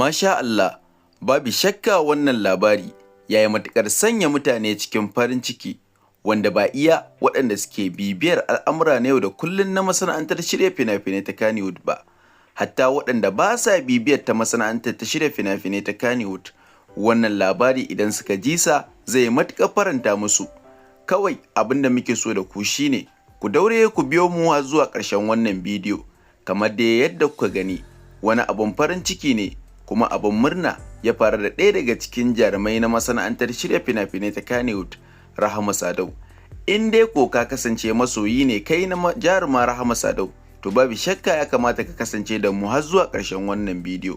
Masha Allah, babu shakka wannan labari ya yi matuƙar sanya mutane cikin farin ciki, wanda ba iya waɗanda suke bibiyar al'amura na yau da kullum na masana'antar shirya fina-finai ta Kannywood ba, hatta waɗanda ba sa bibiyar ta masana'antar ta shirya fina-finai ta Kannywood, wannan labari idan suka ji sa zai matuƙar faranta musu. Kawai abin da muke so da ku shine ku daure ku biyo mu har zuwa ƙarshen wannan bidiyo. Kamar dai yadda kuka gani, wani abun farin ciki ne kuma abin murna ya faru da ɗaya daga cikin jarumai na masana'antar shirya fina-finai ta Kannywood, Rahama Sadau. In dai ko ka kasance masoyi ne kai na jaruma Rahama Sadau, to babu shakka ya kamata ka kasance da mu har zuwa ƙarshen wannan bidiyo.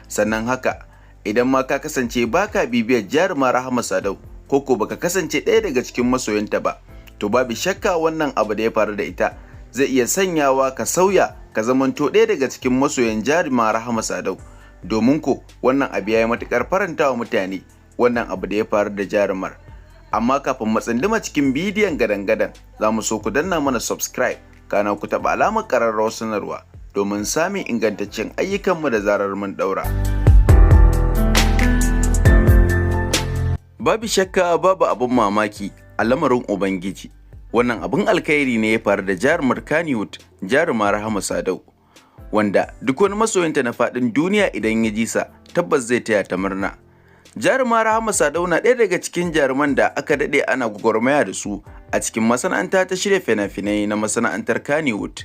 Sannan haka, idan ma ka kasance baka bibiyar jaruma Rahama Sadau, ko ko baka kasance ɗaya daga cikin masoyanta ba, to babu shakka wannan abu da ya faru da ita zai iya sanyawa ka sauya ka zamanto ɗaya daga cikin masoyan jaruma Rahama Sadau. Domin ko wannan abu ya yi matuƙar faranta wa mutane, wannan abu da ya faru da jarumar. Amma kafin mu tsunduma cikin bidiyon gadan-gadan, za mu so ku danna mana subscribe, kana ku taɓa alamar ƙararrawar sanarwa domin samun ingantaccen ayyukanmu da zarar mun ɗaura. Babu shakka babu abin mamaki a lamarin Ubangiji, wannan abin alkhairi ne ya faru da jarumar Kannywood, jaruma Rahama Sadau, wanda duk wani masoyinta na faɗin duniya idan ya ji sa tabbas zai taya ta murna. Jaruma Rahama Sadau na ɗaya daga cikin jaruman da aka daɗe ana gwagwarmaya da su a cikin masana'anta ta shirya fina-finai na masana'antar Kannywood.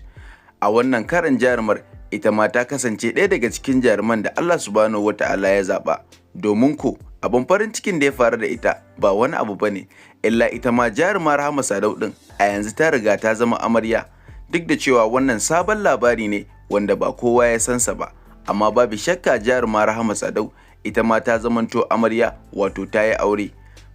A wannan karan jarumar ita ma ta kasance ɗaya daga cikin jaruman da Allah Subhanahu wata'ala ya zaɓa, domin ko abin farin cikin da ya faru da ita ba wani abu bane illa ita ma jaruma Rahama Sadau ɗin a yanzu ta riga ta zama amarya. Duk da cewa wannan sabon labari ne wanda ba kowa ya san sa ba, amma babu shakka jaruma Rahama Sadau ita ma ta zamanto amarya, wato ta yi aure.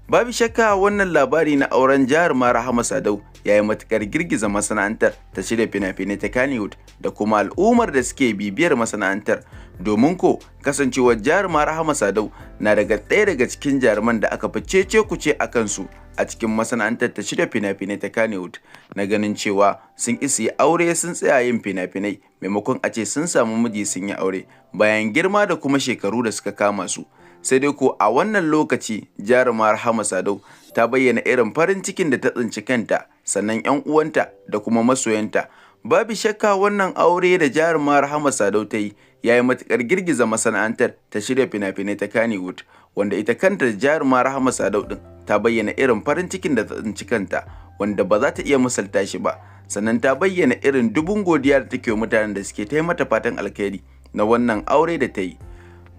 Babu shakka wannan labari na auren jaruma Rahama Sadau ya yi matuƙar girgiza masana'antar ta shirya fina-finai ta Kannywood da kuma al'ummar da suke bibiyar masana'antar, domin ko kasancewar jaruma Rahama Sadau na daga ɗaya daga cikin jaruman da aka fi cece kuce a kansu a cikin masana'antar ta shirya fina-finai ta Kannywood, na ganin cewa sun ƙi su yi aure, sun tsaya yin fina-finai maimakon a ce sun samu miji sun yi aure bayan girma da kuma shekaru da suka kama su. Sai dai ko a wannan lokaci jaruma Rahama Sadau ta bayyana irin farin cikin da ta tsinci kanta, sannan 'yan uwanta da kuma masoyanta. Babu shakka wannan aure da jaruma Rahama Sadau ta yi ya yi matuƙar girgiza masana'antar ta shirya fina-finai ta Kannywood, wanda ita kanta jaruma Rahama Sadau ɗin ta bayyana irin farin cikin da ta tsinci kanta wanda ba za ta iya misalta shi ba. Sannan ta bayyana irin dubun godiya da take wa mutanen da suke ta mata fatan alkhairi na wannan aure da ta yi.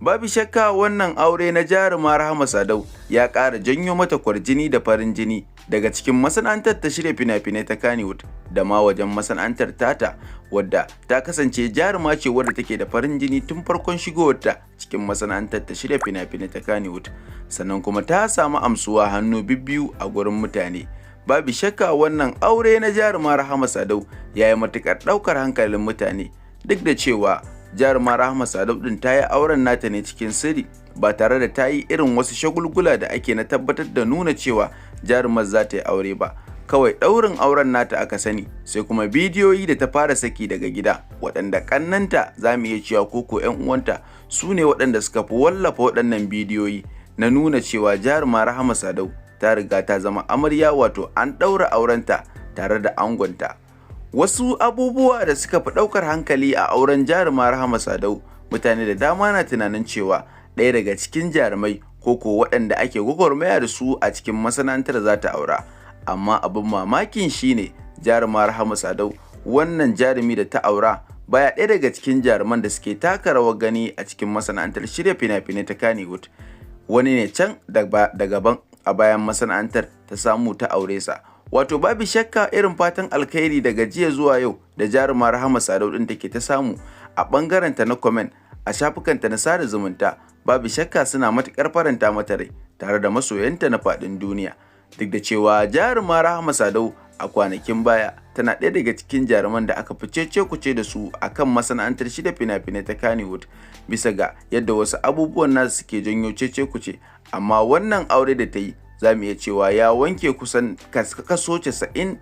Babu shakka wannan aure na jaruma Rahama Sadau ya ƙara janyo mata kwarjini da farin jini daga cikin masana'antar ta shirya fina-finai ta Kannywood da ma wajen masana'antar tata, wadda ta kasance jaruma ce wadda take da farin jini tun farkon shigowarta cikin masana'antar ta shirya fina-finai ta Kannywood. Sannan kuma ta samu amsuwa hannu bibbiyu a gurin mutane. Babu shakka wannan aure na jaruma Rahama Sadau ya yi matuƙar ɗaukar hankalin mutane, duk da cewa jaruma Rahama Sadau ɗin ta yi auren nata ne cikin sirri ba tare da ta yi irin wasu shagulgula da ake na tabbatar da nuna cewa jarumar za ta yi aure ba. Kawai ɗaurin auren nata aka sani, sai kuma bidiyoyi da ta fara saki daga gida, waɗanda ƙannanta, za mu iya cewa koko 'yan uwanta, su ne waɗanda suka fi wallafa waɗannan bidiyoyi na nuna cewa jaruma Rahama Sadau ta riga ta zama amarya, wato an ɗaura aurenta tare da angonta. Wasu abubuwa da suka fi ɗaukar hankali a auren jaruma Rahama Sadau, mutane da dama na tunanin cewa ɗaya daga cikin jarumai ko ko waɗanda ake gwagwarmaya da su a cikin masana'antar za ta aura. Amma abin mamakin shine jaruma Rahama Sadau, wannan jarumi da ta aura baya ɗaya daga cikin jaruman da suke taka rawar gani a cikin masana'antar shirya fina-finai ta Kannywood. Wani ne can daban a bayan masana'antar ta samu ta aure sa. Wato babu shakka irin fatan alkhairi daga jiya zuwa yau da jaruma Rahama Sadau ɗin take ta samu a ɓangaren ta na comment a shafukanta na sada zumunta, babu shakka suna matuƙar faranta mata rai tare da masoyanta na faɗin duniya. Duk da cewa jaruma Rahama Sadau a kwanakin baya tana ɗaya daga cikin jaruman da aka fi cece kuce da su akan masana'antar shirya fina-finai ta Kannywood, bisa ga yadda wasu abubuwan nasu suke janyo cece kuce, amma wannan aure da ta yi za mu iya cewa ya wanke kusan kaso 90%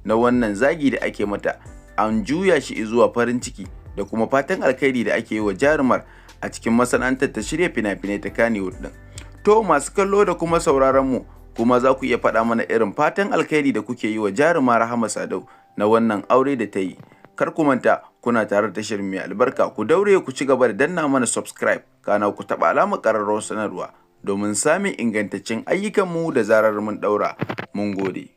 na wannan zagi da ake mata. An juya shi zuwa farin ciki da kuma fatan alkhairi da ake yi wa jarumar. a cikin masana'antar ta shirya fina-finai ta Kannywood ɗin. To, masu kallo da kuma sauraron mu, kuma za ku iya faɗa mana irin fatan alkhairi da kuke yi wa jaruma Rahama Sadau na wannan aure da ta yi. Kar ku manta, kuna tare da tashar mai albarka. Ku daure ku ci gaba da danna mana subscribe, kana ku taɓa alamar ƙararrawar sanarwa domin samun ingantaccen ayyukanmu da zarar mun ɗaura. Mun gode.